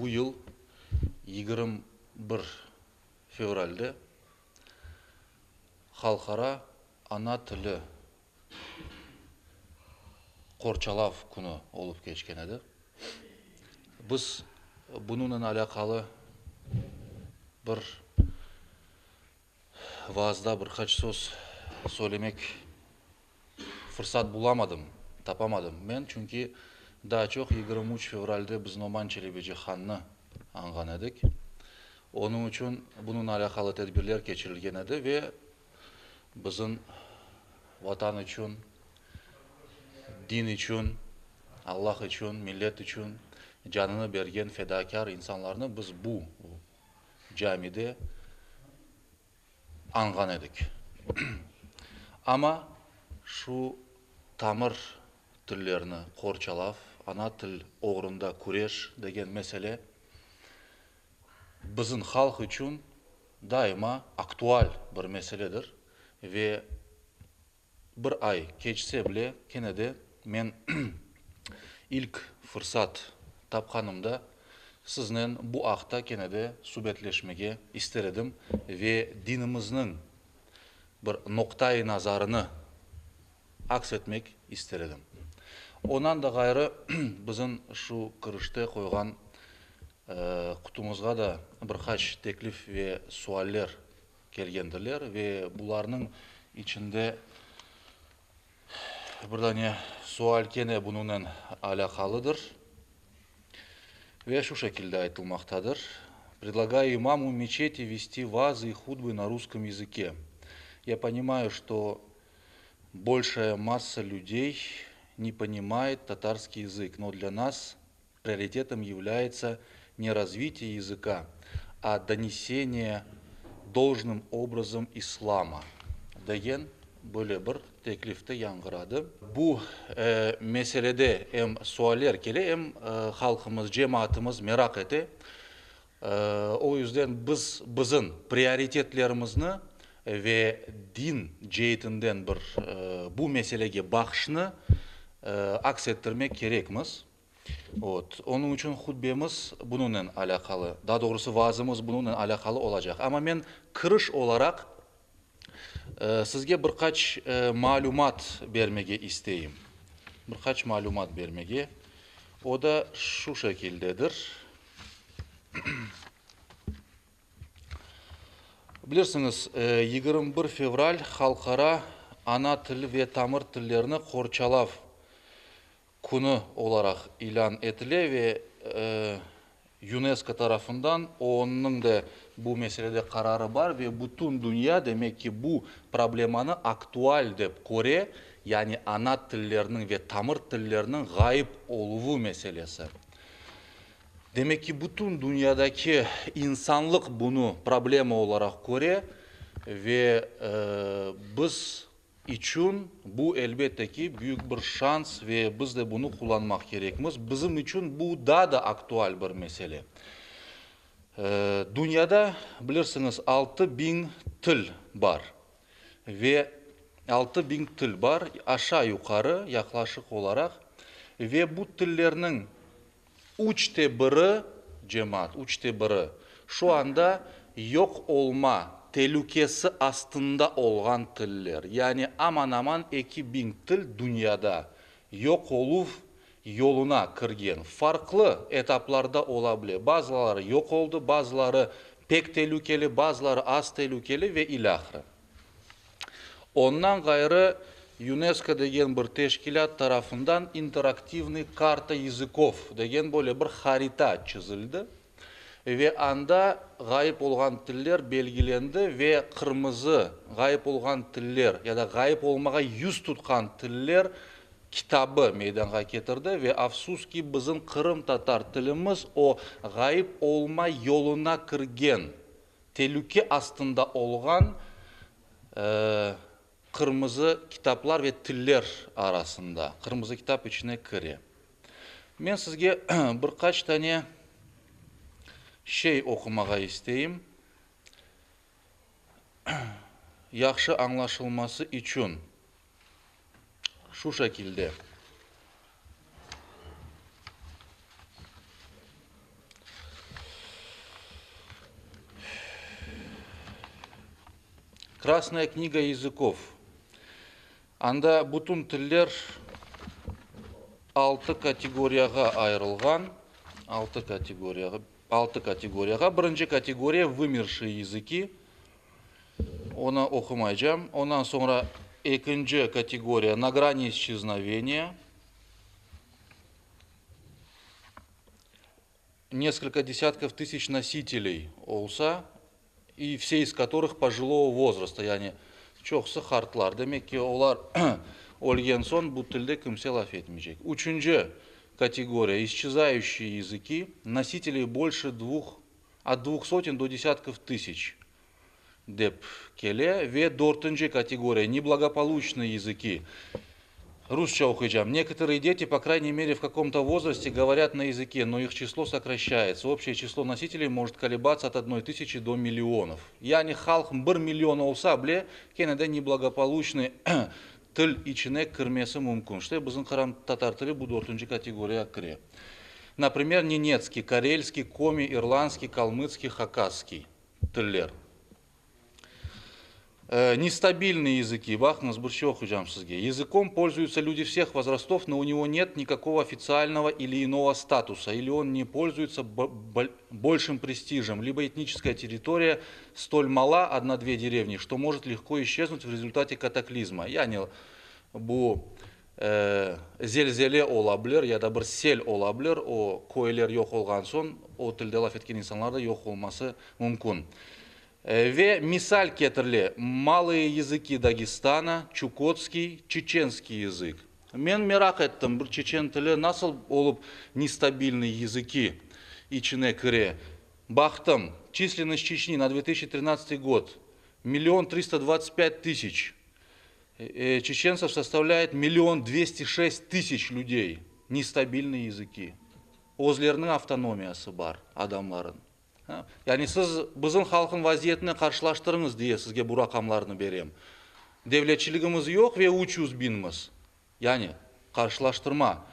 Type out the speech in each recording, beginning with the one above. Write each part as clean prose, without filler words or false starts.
bu yıl 21 fevralde Halqara ana tili qorçalav künü olıp keçken edi. Biz bunıñnen alâqalı bir vaazda bir qaç söz söylemek fırsat bulamadım, tapamadım men, çünki daa çoq 23 fevralde biz Noman Çelebicihannı añğan edik. Onıñ içün bunıñ alâqalı tedbirler keçirilgen edi ve bizim Vatan içün, din içün, Allah içün, millet içün canını bergen fedakâr insanlarnı biz bu camide añğan edik. Amma şu tamır tillerni qorçalav, ana til oğrunda küreş degen mesele bizim halq içün daima aktual bir meseledir ve bir ay keçse bile kene de men ilk fırsat tapqanımda siznen bu aqta kene de subetleşmege ister edim ve dinimizniñ bir noqta-i nazarını aks etmek ister edim. Ondan da ğayrı bizim şu kirişte qoyğan qutumızğa da bir qaç teklif ve sualler kelgendirler ve bularnıñ içinde bir dane sual kene bunıñnen alâqalıdır ve şu şekilde aytılmaqtadır, Предлагаю имаму мечети вести ваазы и хутбы на русском языке. Я понимаю, что большая масса людей не понимает татарский язык, но для нас приоритетом является не развитие языка, а донесение должным образом ислама degen böyle bir teklif de yañğıradı. Bu meselede em sualler kele, em halqımız, cemaatımız meraq ete. O yüzden biz bizim prioritetlerimizni ve din ceetinden bir bu meselege baqışnı aks ettirmek kerekmiz. Vot. Onıñ içün hutbemiz bunıñnen alâqalı, daa doğrusı vaazımız bunıñnen alâqalı olacaq. Amma men kiriş olaraq sizge bir qaç malümat bermege isteyim. Bir qaç malümat bermege. O da şu şekildedir. Bilirsiñiz, 21 fevral Halqara ana tili ve tamır tillerini qorçalav künü olaraq ilân etile ve UNESCO tarafından OONnıñ da bu meselede qararı bar ve bütün dünya, demek ki, bu problemanı aktual dep köre, yani ana tillerniñ ve tamır tillerniñ ğayıp oluvı meselesi. Demek ki, bütün dünyadaki insanlıq bunı problema olaraq köre ve biz içün bu, elbette ki, büyük bir şans ve biz de bunı qullanmaq kerekmiz. Bizim içün bu daa da aktual bir mesele. Dünyada, bilirsiñiz, 6000 til bar ve 6000 til bar, aşağı-yuqarı, yaqlaşıq olaraq, ve bu tillerniñ üçte biri, cemaat, üçte biri, şu anda yoq olma telükesi astında olğan tiller, yani aman-aman 2000 til dünyada yoq oluv yoluna kirgen, farqlı etaplarda ola bile, bazıları yoq oldı, bazıları pek telükeli, bazıları az telükeli ve ilâhre. Ondan ğayrı, UNESCO degen bir teşkilât tarafından interaktivnıy karta yazıkov degen böyle bir harita çizildi ve anda ğayıp olğan tiller belgilendi ve qırmızı ğayıp olğan tiller ya da ğayıp olmağa yüz tutqan tiller kitabı meydanğa ketirdi ve afsus ki, bizim qırımtatar tilimiz o ğayıp olma yoluna kirgen, telüke astında olğan qırmızı kitaplar ve tiller arasında, qırmızı kitap içine kire. Men sizge bir qaç tane şey oqumağa isteyim, yahşı añlaşılması içün şu şekilde. Krasnaya kniga yazıkov. Anda bütün tiller altı kategoriyağa ayırılğan, altı kategoriyağa, altı kategoriyağa. Birinci kategoriya vımерşие языки, onı oqumaycam. Ondan soñra ekinci kategoriya на грани исчезновения. Несколько десятков тысяч носителей olsa, и все из которых пожилого возраста, yani çoqusı qartlar. Demek ki, olar ölgen soñ bu tilde kimse laf etmeycek. Üçünci kategoriya, исчезающие языки, носителей больше двух, от двух сотен до десятков тысяч dep kele. Ve dörtünci kategoriya, неблагополучные языки. Rusça oquycam. Некоторые дети, по крайней мере, в каком-то возрасте говорят на языке, но их число сокращается. Общее число носителей может колебаться от одной тысячи до миллионов. Yani halq bir million olsa bile, kene de неблагополучный til içine kirmesi mümkün. İşte bizim qırımtatar tili bu dörtünci kategoriyağa kire. Например, ненецкий, карельский, коми, ирландский, калмыцкий, хакасский tiller. Нестабильные языки. Baqıñız, bir şey oquycam sizge. Языком пользуются люди всех возрастов, но у него нет никакого официального или иного статуса, или он не пользуется большим престижем, либо этническая территория столь мала, одна-две деревни, что может легко исчезнуть в результате катаклизма. Yani bu zelzele ola bilir, ya da bir sel ola bilir, o köyler yoq olğan soñ, o tilde laf etken insanlar da yoq olması mümkün. Ve misal ketirile: малые языки Дагестана, чукотский, чеченский язык. Men meraq ettim, bir çeçen tili nasıl olıp нестабильный языки içine kire. Baqtım, численность Чечни на 2013 год 1 325 000. Чеченцев составляет 1 206 000 людей. Нестабильные языки. Özleriniñ avtonomiyası bar adamların. Yani siz bizim halqnıñ vaziyetine qarşılaştırıñız diye sizge bu raqamlarnı berem. Devletçiligimiz yoq ve 300 biñmiz. Yani qarşılaştırma.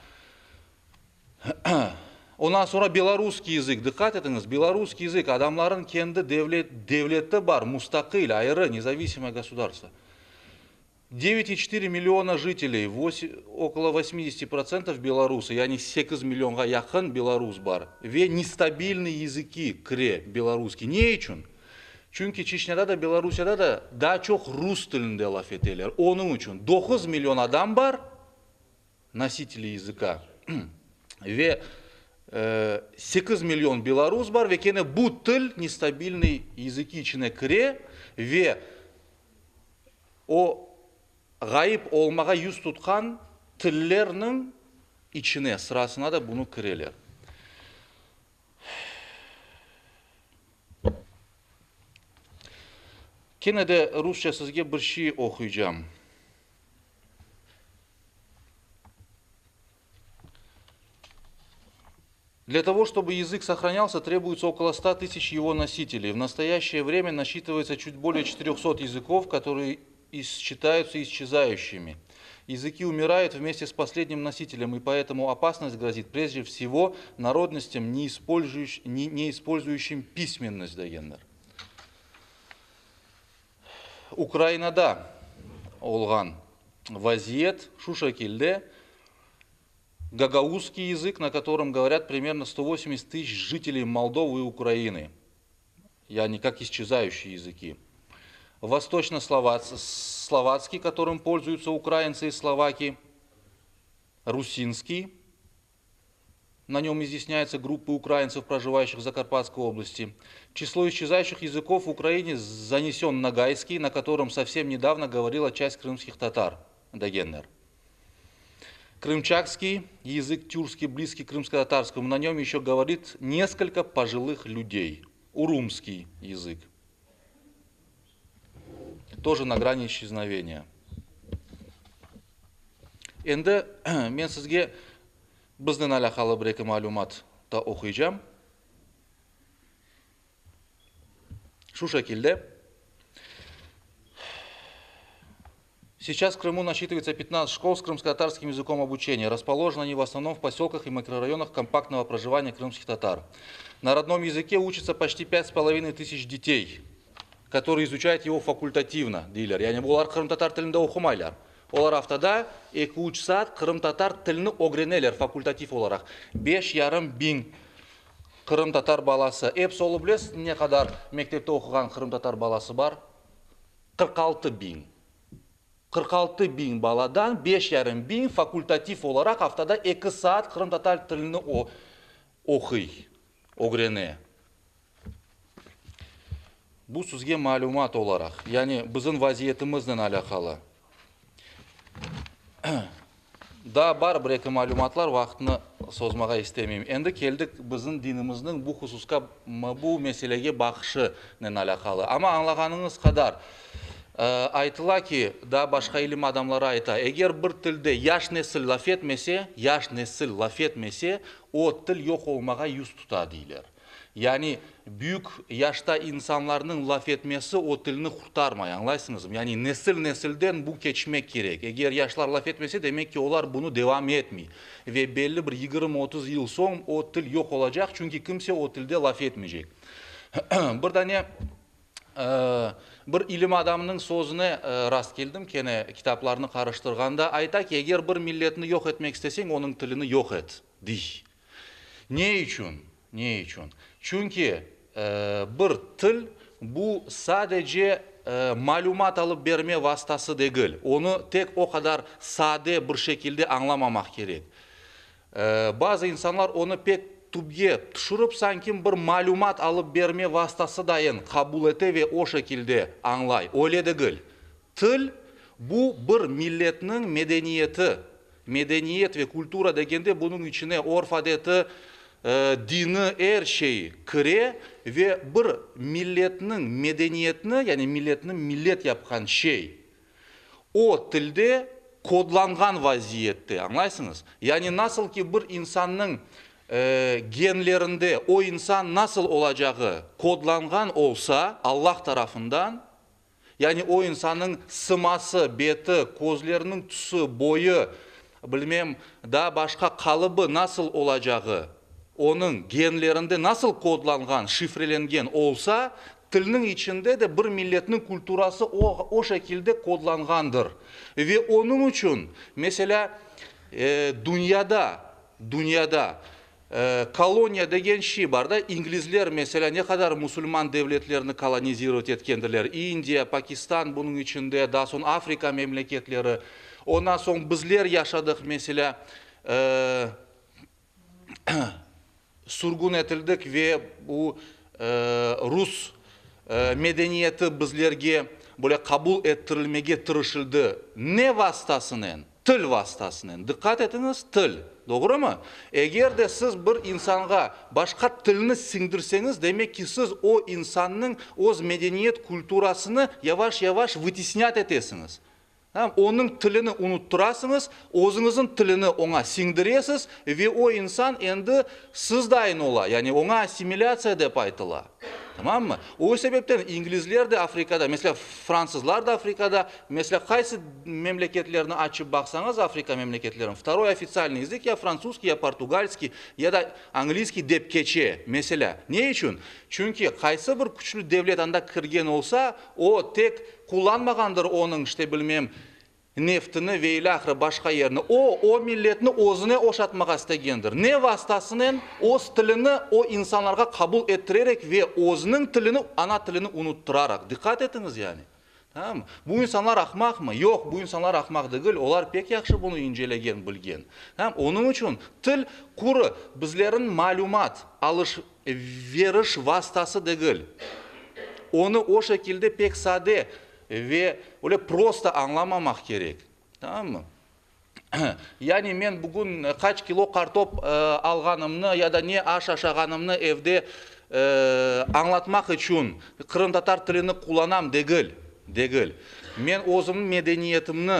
Ondan soñra белорусский язык. Diqqat etiñiz, белорусский язык adamların kendi devlet, devleti bar, mustaqil, ayrı, независимое государство. 9,4 миллиона жителей, 8, около 80% белорусы, yani 8 millionğa yaqın belorus bar. Ve нестабильные языки kire белорусский. Ne içün? Çünki Çeçnyada da Belorussiyada da daa çoq rus tilinde laf eteler. Onıñ içün 9 million adam bar, носители языка. Ve 8 million belorus bar ve kene bu til нестабильный языки içine kire ve o ğayıp olmağa yüz tutqan tillerniñ içine, sırasına da bunı kireler. Kene de rusça sizge bir şey oquycam. Для того, чтобы язык сохранялся, требуется около 100 тысяч его носителей. В настоящее время насчитывается чуть более 400 языков, которые считаются исчезающими. Языки умирают вместе с последним носителем, и поэтому опасность грозит прежде всего народностям, не использующим, не, не использующим письменность degenler. Ukrainada olğan vaziyet şu şekilde: гагаузский язык, на котором говорят примерно 180 тысяч жителей Молдовы и Украины, yani как исчезающие языки. Восточно-словацкий, которым пользуются украинцы и словаки, русинский, на нем изъясняются группы украинцев, проживающих в Закарпатской области. Число исчезающих языков в Украине занесен ногайский, на котором совсем недавно говорила часть крымских татар, degenler. Крымчакский язык тюркский, близкий к крымско-татарскому, на нем еще говорит несколько пожилых людей. Урумский язык. Тоже на грани исчезновения. Endi men sizge biznen alâqalı bir eki malümat da oquycam. Şu şekilde. Сейчас в Крыму насчитывается 15 школ с крымско-татарским языком обучения. Расположены они в основном в поселках и микрорайонах компактного проживания крымских татар. На родном языке учатся почти 5,5 тысяч детей. Kotorıye izuçayut ego fakultativno, deyler. Yani olar qırımtatar tilinde oqumaylar. Olar aftada 2-3 saat qırımtatar tilini ögreneler fakultativ olaraq. 5,5 biñ qırımtatar balası. Episi olıp bilesiz, ne qadar mektepte oquğan qırımtatar balası bar? 46 biñ. 46 biñ baladan 5,5 biñ fakultativ olaraq aftada 2 saat qırımtatar tilini o, oquy, ögrene. Bu sizge malümat olaraq, yani bizim vaziyetimiznen alâqalı. Daa bar bir eki malümatlar, vaqıtnı sozmağa istemeyim. Endi keldik bizim dinimizniñ bu hususqa, bu meselege baqışınen alâqalı. Amma añlağanıñız qadar, aytıla ki, daa başqa ilim adamları ayta, eger bir tilde yaş nesil laf etmese, yaş nesil laf etmese, o til yoq olmağa yüz tuta deyler. Yani büyük yaşta insanlarnıñ laf etmesi o tilni qurtarmay, añlaysıñızmı? Yani nesil nesilden bu keçmek kerek. Eger yaşlar laf etmese, demek ki olar bunı devam etmey. Ve belli bir 20-30 yıl soñ o til yoq olacaq, çünki kimse o tilde laf etmeycek. Bir dane bir ilim adamınıñ sözüne rast keldim, kene kitaplarnı qarıştırğanda, ayta ki, eger bir milletni yoq etmek isteseñ, onıñ tilini yoq et, dey. Ne içün? Ne içün? Çünki bir til bu sadece malümat alıp berme vastası degil. Onı tek o qadar sade bir şekilde añlamamaq kerek. Bazı insanlar onı pek tübge tüşürip, sanki bir malümat alıp berme vastası dayın qabul ete ve o şekilde añlay. Öyle degil. Til bu bir milletniñ medeniyeti. Medeniyet ve kultura degende bunıñ içine örf adeti, dini, er şey kire ve bir milletniñ medeniyetini, yani milletni millet yapqan şey, o tilde kodlanğan vaziyette, añlaysıñız? Yani nasıl ki bir insannıñ genlerinde o insan nasıl olacağı kodlanğan olsa Allah tarafından, yani o insannıñ sıması, beti, közleriniñ tüsü, boyu, bilmem, daa başqa qalıbı nasıl olacağı, onıñ genlerinde nasıl kodlanğan, şifrelengen olsa, tilniñ içinde de bir milletniñ kulturası o, o şekilde kodlanğandır. Ve onıñ içün, meselâ, dünyada, dünyada koloniya degen şey bar da, inglizler, meselâ, ne qadar musulman devletlerini kolonizировать etkendirler. Indiya, Pakistan bunıñ içinde, daa soñ Afrika memleketleri. Ondan soñ bizler yaşadıq, meselâ, sürgün etildik ve bu rus medeniyeti bizlerge böyle qabul ettirilmege tırışıldı. Ne vastasınen? Til vastasınen. Diqqat etiñiz, til. Doğrumı? Eger de siz bir insanğa başqa tilni siñdirseñiz, demek ki siz o insannıñ öz medeniyet kulturasını yavaş-yavaş вытеснять etesiñiz. Onıñ tilini unuttırasıñız, özüñizniñ tilini oña siñdiresiz ve o insan endi sizdayın ola, yani oña assimilâtsiya dep aytıla. Tamammı? O sebepten inglizler de Afrikada, meselâ, fransızlar da Afrikada, meselâ, qaysı memleketlerni açıp baqsañız, Afrika memleketlerini, второй официальный язык ya французский, ya португальский, ya da английский dep keçe, meselâ. Ne içün? Çünki qaysı bir küçlü devlet anda kirgen olsa, o tek qullanmağandır onıñ, işte, bilmem, neftini ve ilâhre başqa yerini. O, o milletni özüne oşatmağa istegendir. Ne vastasınen? Öz tilini o insanlarğa qabul ettirerek ve özüniñ tilini, ana tilini unuttıraraq. Diqqat etiñiz yani. Tamam. Bu insanlar ahmaqmı? Yoq, bu insanlar ahmaq degil. Olar pek yahşı bunı incelegen, bilgen. Tamam. Onıñ içün til quru bizlerniñ malümat alış veriş vastası degil. Onı o şekilde pek sade ve öyle prosto añlamamaq kerek. Tamammı? Yani men bugün qaç kilo qartop alğanımnı ya da ne aş aşağanımnı evde añlatmaq içün qırımtatar tilini qullanam degil, degil. Men özümniñ medeniyetimni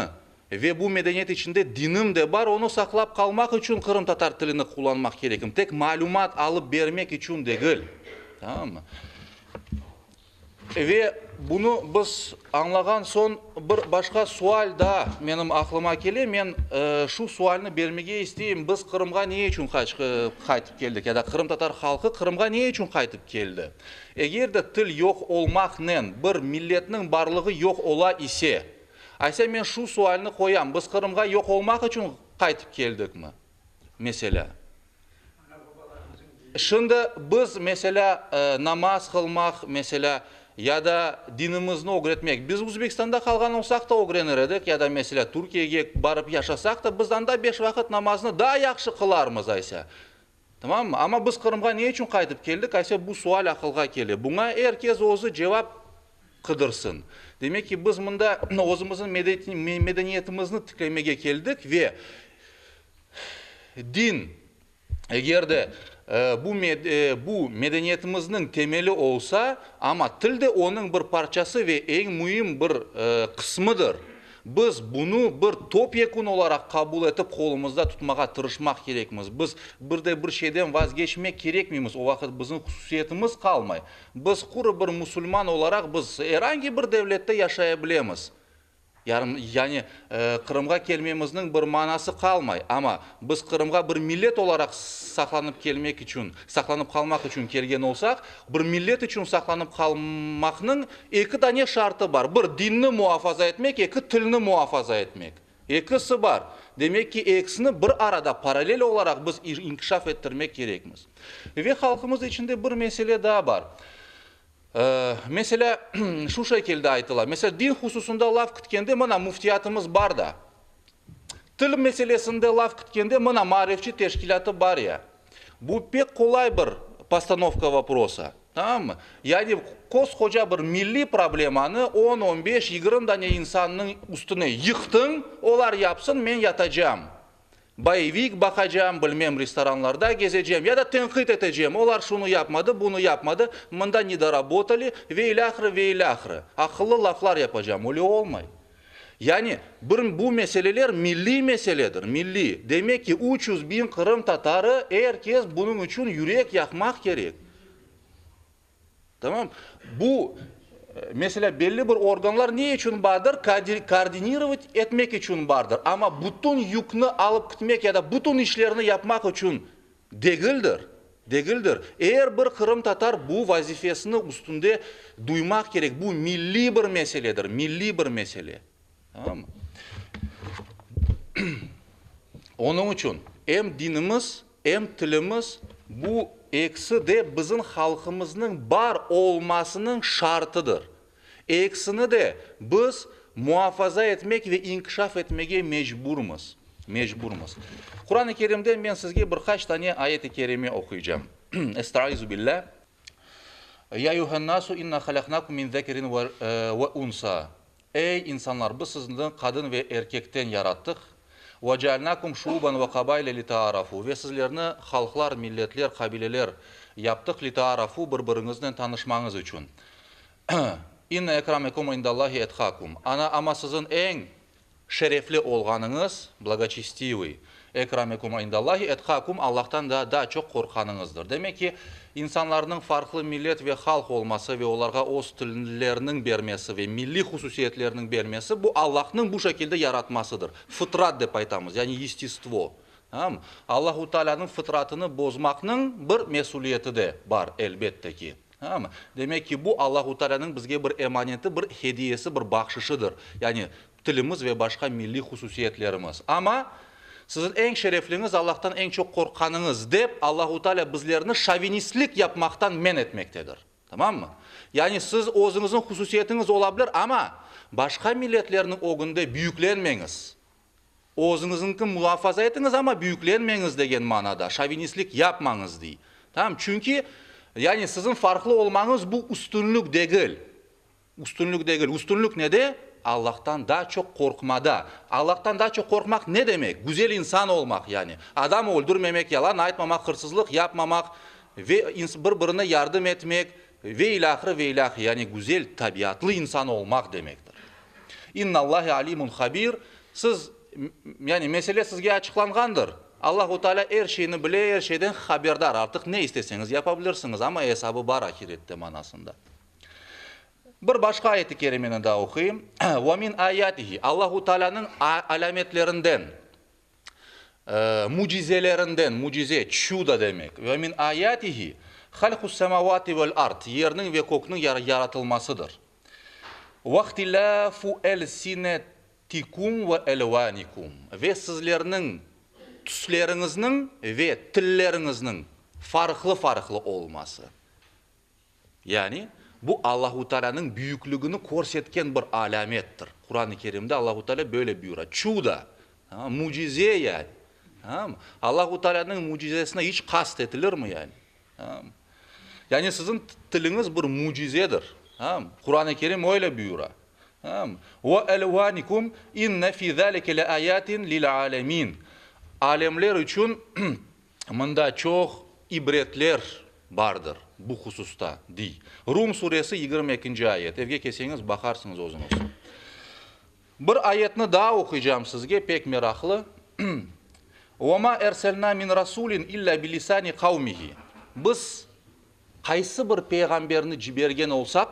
ve bu medeniyet içinde dinim de bar, onı saqlap qalmaq içün qırımtatar tilini qullanmaq kerekim. Tek malümat alıp bermek içün degil. Tamammı? Ve bunı biz añlağan soñ, bir başqa sual daa menim aqlıma kele, men şu sualni bermege isteyim, biz Qırımğa ne içün qaytıp keldik ya da qırımtatar halqı Qırımğa ne içün qaytıp keldi? Eger de til yoq olmaqnen bir milletniñ barlığı yoq ola ise, aysa men şu sualni qoyam, biz Qırımğa yoq olmaq içün qaytıp keldikmi, meselâ? Şimdi biz, meselâ, namaz qılmaq, meselâ, ya da dinimizni ögretmek, biz Uzbekistanda qalğan olsaq da ögrenir edik, ya da, meselâ, Türkiyege barıp yaşasaq da, biz anda beş vaqıt namaznı daa yahşı qılarmız, aysa. Tamammı? Amma biz Qırımğa ne içün qaytıp keldik, aysa, bu sual aqılğa kele. Buña er kes özü cevap qıdırsın. Demek ki, biz mında özümizniñ medeniyetimizni tiklemege keldik ve din, eger de bu bu medeniyetimizniñ temeli olsa, amma til de onıñ bir parçası ve eñ müim bir qısmıdır. Biz bunı bir topyekün olaraq qabul etip qolumızda tutmağa tırışmaq kerekmiz. Biz bir de bir şeyden vazgeçmek kerekmeymiz, o vaqıt bizim hususiyetimiz qalmay. Biz quru bir musulman olaraq biz er angi bir devlette yaşaya bilemiz. Yarım, yani, Qırımğa kelmemizniñ bir manası qalmay. Amma biz Qırımğa bir millet olaraq saqlanıp kelmek içün, saqlanıp qalmaq içün kelgen olsaq, bir millet içün saqlanıp qalmaqnıñ eki dane şartı bar, bir, dinni muafaza etmek, eki, tilni muafaza etmek. Ekisi bar. Demek ki, ekisini bir arada, parallel olaraq biz inkişaf ettirmek kerekmiz. Ve halqımız içinde bir mesele daa bar. Meselâ, şu şekilde aytıla, meselâ, din hususında laf kütkende, mına, müftiyatımız bar da. Til meselesinde laf kütkende, mına, Maarifçi teşkilâtı bar ya. Bu pek qolay bir postanovka voprosa, tamammı? Yani, koskoca bir milliy problemanı on, on beş, 20 dane insannıñ üstüne yıqtıñ, olar yapsın, men yatacam. Boyevik baqacam, bilmem, restoranlarda gezecem ya da tenqit etecem, olar şunı yapmadı, bunı yapmadı, mında nedorabotali ve ilâhre, ve ilâhre. Aqıllı laflar yapacam, öyle olmay. Yani, bir bu meseleler milliy meseledir, milliy. Demek ki, 300 biñ qırımtatarı, er kes bunıñ içün yürek yaqmaq kerek. Tamam? Bu, meselâ, belli bir organlar ne içün bardır? Koordinirovat etmek içün bardır. Amma bütün yükni alıp ketmek ya da bütün işlerni yapmaq içün degildir. Degildir. Er bir qırımtatar bu vazifesini üstünde duymaq kerek. Bu milliy bir meseledir, milliy bir mesele. Tamammı? Onıñ içün em dinimiz, em tilimiz, bu ekisi de bizim halqımıznıñ bar olmasınıñ şartıdır. Ekisini de biz muafaza etmek ve inkişaf etmege mecburmız. Mecburmız. Quran-ı Kerimden men sizge bir qaç tane ayet-i kerime oquycam. Estaizu billâ. Ya eyyühen-nasu inna halaqnakum min zekerin ve unsa. Ey, insanlar, biz sizni qadın ve erkekten yarattıq. Ve cealnakum şuuban ve qabaile litaarafu. Ve sizlerni halqlar, milletler, qabileler yaptıq litaarafu, bir-biriñiznen tanışmañız içün. İnne ekramekum indallahi etqakum. Ana, amma siziñ eñ şerefli olğanıñız, blagoçestivıy, ekramekum indallahi etqakum, Allahtan da daa çoq qorqqanıñızdır. Demek ki, insanlarnıñ farqlı millet ve halq olması ve olarğa öz tilleriniñ bermesi ve milliy hususiyetleriniñ bermesi, bu Allahnıñ bu şekilde yaratmasıdır. Fıtrat dep aytamız, yani yestestvo. Tamam? Allahu Taalânıñ fıtratını bozmaqnıñ bir mesüliyeti de bar, elbette ki. Tamam? Demek ki, bu Allahu Taalânıñ bizge bir emaneti, bir hediyesi, bir bahşışıdır. Yani tilimiz ve başqa milliy hususiyetlerimiz. Amma siziñ eñ şerefliñiz Allahtan eñ çoq qorqqanıñız, dep Allahu Taalâ bizlerni şovinistlik yapmaqtan men etmektedir. Tamammı? Yani siz özüñizniñ hususiyetiñiz ola bilir, amma başqa milletlerniñ ögünde büyüklenmeñiz. Özüñiziñki muafaza etiñiz, amma büyüklenmeñiz degen manada, şovinistlik yapmañız, dey. Tamam, çünki, yani siziñ farqlı olmañız bu üstünlik degil. Üstünlik degil. Üstünlik nede? Allahtan daa çoq qorqmada. Allahtan daa çoq qorqmaq ne demek? Güzel insan olmaq, yani. Adam öldürmemek, yalan aytmamaq, hırsızlıq yapmamaq ve bir-birine yardım etmek ve ilâhre, ve ilâhre, yani güzel tabiatlı insan olmaq demektir. İnnallahe alimun habir, Siz, yani mesele sizge açıqlanğandır. Allahu Teala er şeyni bile, er şeyden haberdar. Artıq ne isteseñiz yapa bilirsiñiz, amma esabı bar ahirette manasında. Bir başqa ayet-i kerimeni daa oquyım. Ve min ayatihi, Allahu Taalânıñ alâmetlerinden, mücizelerinden, mücize, çudo demek. Ve min ayatihi, halqus semavati vel ard, yerniñ ve kökniñ yaratılmasıdır. Ve ihtilâfu elsinetikum ve elvânikum, ve sizlerniñ tüsleriñizniñ ve tilleriñizniñ farqlı-farqlı olması. Yani, bu Allahu Taalânıñ büyükligini körsetken bir alâmettir. Quran-ı Kerimde Allahu Taalâ böyle buyura, Çudo, mücize yani. Allahu Taalânıñ mücizesine iç qast etilirmi yani? Yani siziñ tiliñiz bir mücizedir. Quran-ı Kerim öyle buyura. Ve elvânikum inne fî zâlike le âyâtin lil âlemîn. Alemler içün Mında çoq ibretler bardır bu hususta, dey. Rum suresi 22-nci ayet. Evge kelseñiz, baqarsıñız özüñiz. Bir ayetni daa oquycam sizge, pek meraqlı. Ve ma erselna min rasulin illa bilisani qavmihi. Biz qaysı bir peyğamberni cibergen olsaq,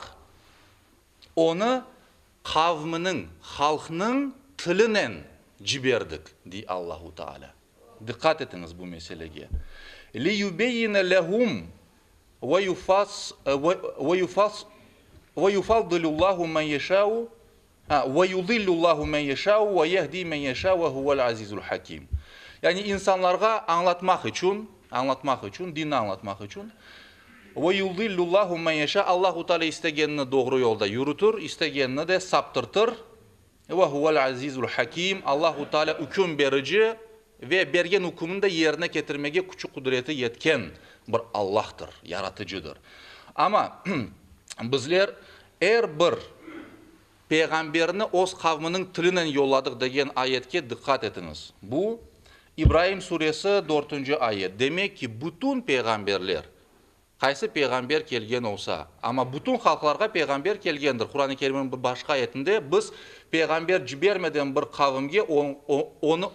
onı qavminiñ, halqnıñ tilinen ciberdik, dey Allahu Teala. Diqqat etiñiz bu meselege. Liyubeyyine lehum ve ve yufaddilullahu men yeşâ'u ve yudillullahu men yeşâ'u ve yehdi men yeşâ'u ve huvel azizul hakim. Yani insanlarğa añlatmaq içün, añlatmaq içün, dinni añlatmaq içün ve yudillullahu men yeşâ Allahu Teala istegenini doğru yolda yürütür, istegenini de saptırtır. Ve huvel azizul hakim, Allahu Teala üküm berici ve bergen ükümini de yerine ketirmege küçü-qudreti yetken bir Allahtır, Yaratıcıdır. Amma bizler er bir peyğamberni öz qavminiñ tilinen yolladıq degen ayetke diqqat etiñiz. Bu, İbraim suresi dörtünci ayet. Demek ki, bütün peyğamberler Qaysı peyğamber kelgen olsa, amma bütün halqlarğa peyğamber kelgendir. Quran-ı Kerimniñ bir başqa ayetinde biz peyğamber cibermeden bir qavimge onı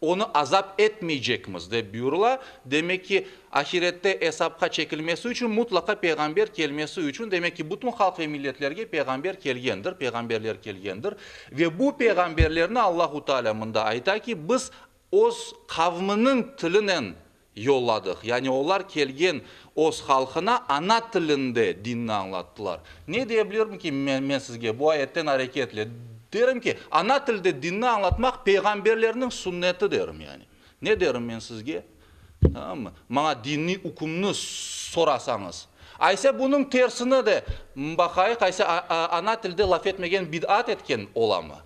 onı azap etmeycekmiz, dep buyurıla. Demek ki, ahirette esapqa çekilmesi içün mutlaqa peyğamber kelmesi içün, demek ki, bütün halq ve milletlerge peyğamber kelgendir, peyğamberler kelgendir. Ve bu peyğamberlerni Allahu Teala mında ayta ki, biz öz qavminiñ tilinen Yolladıq. Yani olar kelgen öz halqına ana tilinde dinni añlattılar. Ne deye bilirim ki men sizge bu ayetten areketle? Derim ki, ana tilde dinni añlatmaq peyğamberlerniñ sünneti derim yani. Ne derim men sizge? Tamam mı? Maña diniy ükümni sorasañız. Aysa bunıñ tersini de baqayıq, aysa ana tilde laf etmegen bid'at etken olamı?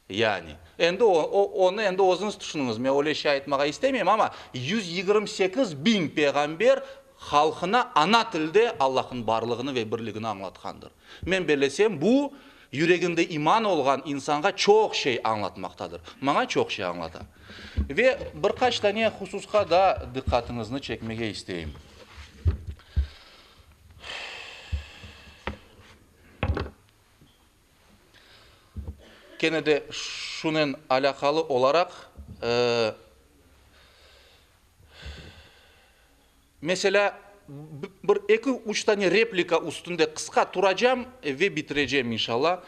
Yani, endi o, onı endi özüñiz tüşüniñiz, men öyle şey aytmağa istemeyim, amma 128 biñ peyğamber halqına ana tilde Allahnıñ barlığını ve birligini añlatqandır. Men bellesem, bu, yüreginde iman olğan insanğa çoq şey añlatmaqtadır. Maña çoq şey añlata. Ve bir qaç tane hususqa daa diqqatıñıznı çekmege isteyim. Kene de şunen alâqalı olaraq, meselâ, bir eki-üç tane replika üstünde qısqa turacam ve bitirecem, inşallah.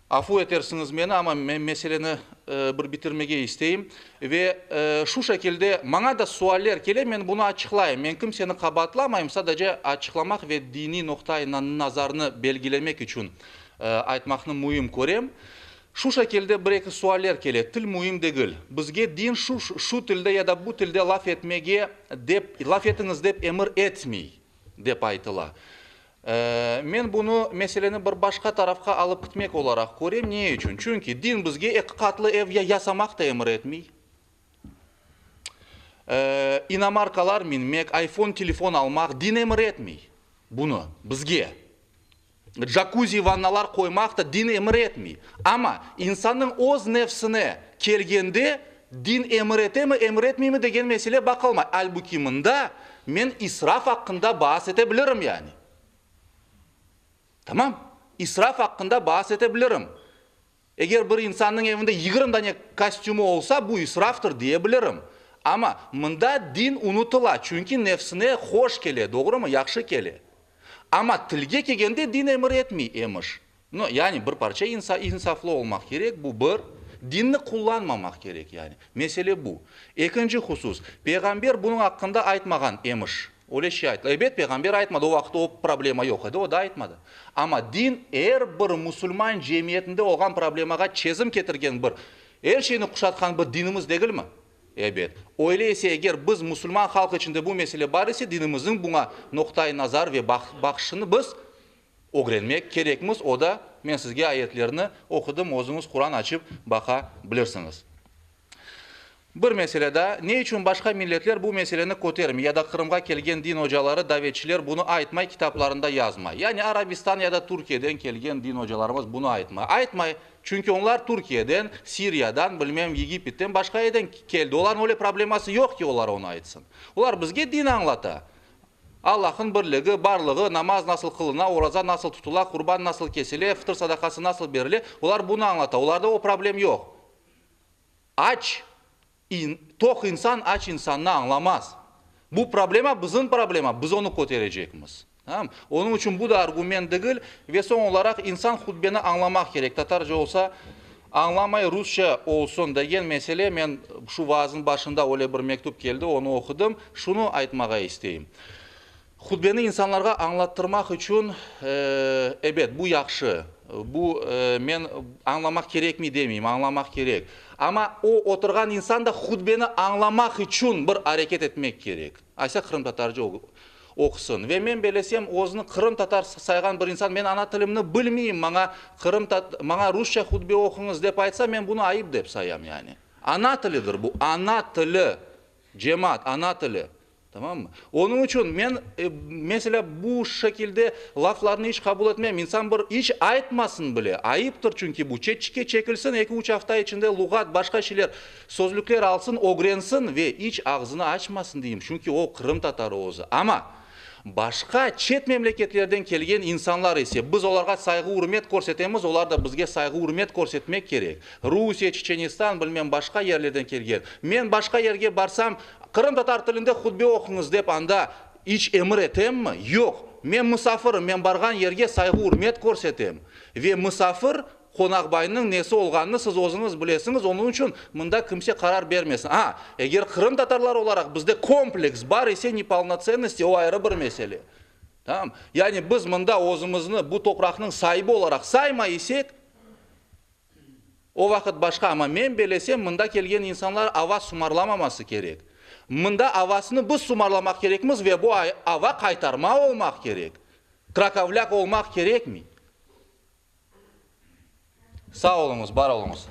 Afu etersiñiz meni, amma men meseleni bir bitirmege isteyim. Ve şu şekilde maña da sualler kele, men bunı açıqlayım. Men kimseni qabaatlamayım, sadece açıqlamaq ve diniy noqta-i nazarnı belgilemek içün aytmaqnı müim körem. Şu şekilde bir-eki sualler kele, til müim degil, bizge din şu şu tilde ya da bu tilde laf etmege dep, laf etiñiz dep emir etmey, dep aytıla. Men bunı, meseleni bir başqa tarafqa alıp kitmek olaraq körem. Ne içün? Çünki din bizge eki qatlı ev yasamaq da emir etmey. İnomarkalar minmek, ayfon telefon almaq din emir etmey bunı bizge. Jakuzi vannalar qoymaq da din emir etmey. Amma insannıñ öz nefsine kelgende din emir etemi, emir etmeymi degen mesele baqılmay. Albuki mında men israf aqqında baas ete bilirim yani. Tamam, israf aqqında baas ete bilirim. Eger bir insannıñ evinde 20 dane kostümi olsa, bu israftır diye bilirim. Amma mında din unutıla, çünki nefsine hoş kele, doğrumı, yahşı kele. Amma tilge kelgende din emir etmey emiş. No, yani bir parça insaflı olmaq kerek, bu bir. Dinni qullanmamaq kerek yani. Mesele bu. Ekinci husus, Peyğamber bunıñ aqqında aytmağan emiş. Öyle şey aytıla. Ebet, Peyğamber aytmadı, o vaqıt o problema yoq edi, o da aytmadı. Amma din er bir musulman cemiyetinde olğan problemağa çezim ketirgen bir, er şeyni quşatqan bir dinimiz degilmi? Ebet. Öyle ise, eger biz musulman halq içinde bu mesele bar ise, dinimizniñ buña noqta-i nazar ve baqışını biz ögrenmek kerekmiz, o da, men sizge ayetlerni oqudım, özüñiz Quran açıp baqa bilirsiñiz. Bir mesele daa, ne içün başqa milletler bu meseleni kötermey ya da Qırımğa kelgen din ocaları, davetçiler bunı aytmay, kitaplarında yazmay? Yani Arabistan ya da Türkiyeden kelgen din ocalarımız bunı aytmay. Aytmay, çünki onlar Türkiyeden, Siriyadan, bilmem, Yegipitten, başqa yerden keldi. Olarnıñ öyle probleması yoq ki, olar onı aytsın. Olar bizge din añlata. Allah'ın birligi, barlığı, namaz nasıl qılına, oraza nasıl tutula, qurban nasıl kesile, fıtır sadaqası nasıl berile, olar bunı añlata. Olarda o problem yoq. Aç, toq insan aç insannı añlamaz. Bu problema bizim problema, biz onı köterecekmiz. Tamam? Onıñ içün bu da argument degil. Ve soñ olaraq insan hutbeni añlamaq kerek. Tatarca olsa añlamay, rusça olsun degen mesele, men şu vaazın başında öyle bir mektüp keldi, onı oqudım. Şunı aytmağa isteyim. Hutbeni insanlarğa añlattırmaq içün, ebet, bu yahşı, bu, men añlamaq kerekmey demeyim, añlamaq kerek. Amma o oturğan insan da hutbeni añlamaq içün bir areket etmek kerek. Aysa qırımtatarca oqusın. Ve men belesem, özüni qırımtatar sayğan bir insan, men ana tilimni bilmeyim, maña maña rusça hutbe oquñız dep aytsa, men bunı ayıp dep sayam yani. Ana tilidir bu, ana tili, cemaat, ana tili. Tamammı? Onıñ içün men, meselâ, bu şekilde laflarnı iç qabul etmem. İnsan bir iç aytmasın bile. Ayıptır çünki bu. Çetçike çekilsin, eki-üç afta içinde luğat, başqa şeyler, sözlükler alsın, ögrensin ve iç ağzını açmasın deyim. Çünki o qırımtatarı özü. Amma başqa çet memleketlerden kelgen insanlar ise, biz olarğa sayğı-ürmet körsetemiz, olar da bizge sayğı-ürmet körsetmek kerek. Rusiye, Çeçenistan, bilmem, başqa yerlerden kelgen. Men başqa yerge barsam, Qırımtatar tilinde hutbe oquñız dep anda iç emir etemmi? Yoq. Men musafirim, men barğan yerge sayğı-ürmet körsetem. Ve musafir qonaqbaynıñ nesi olğanını siz özüñiz bilesiñiz, onıñ içün mında kimse qarar bermesin. A, eger qırımtatarlar olaraq bizde kompleks bar ise, nepolnotsennosti, o ayrı bir mesele. Tamam? Yani biz mında özümizni bu topraqnıñ saibi olaraq saymay isek, O vaqıt başqa, amma men belesem, mında kelgen insanlar ava sumarlamaması kerek. Mında avasını biz sumarlamaq kerekmiz ve bu ava qaytarma olmaq kerek. Krakovlâk olmaq kerekmey. Sağ oluñız, bar oluñız.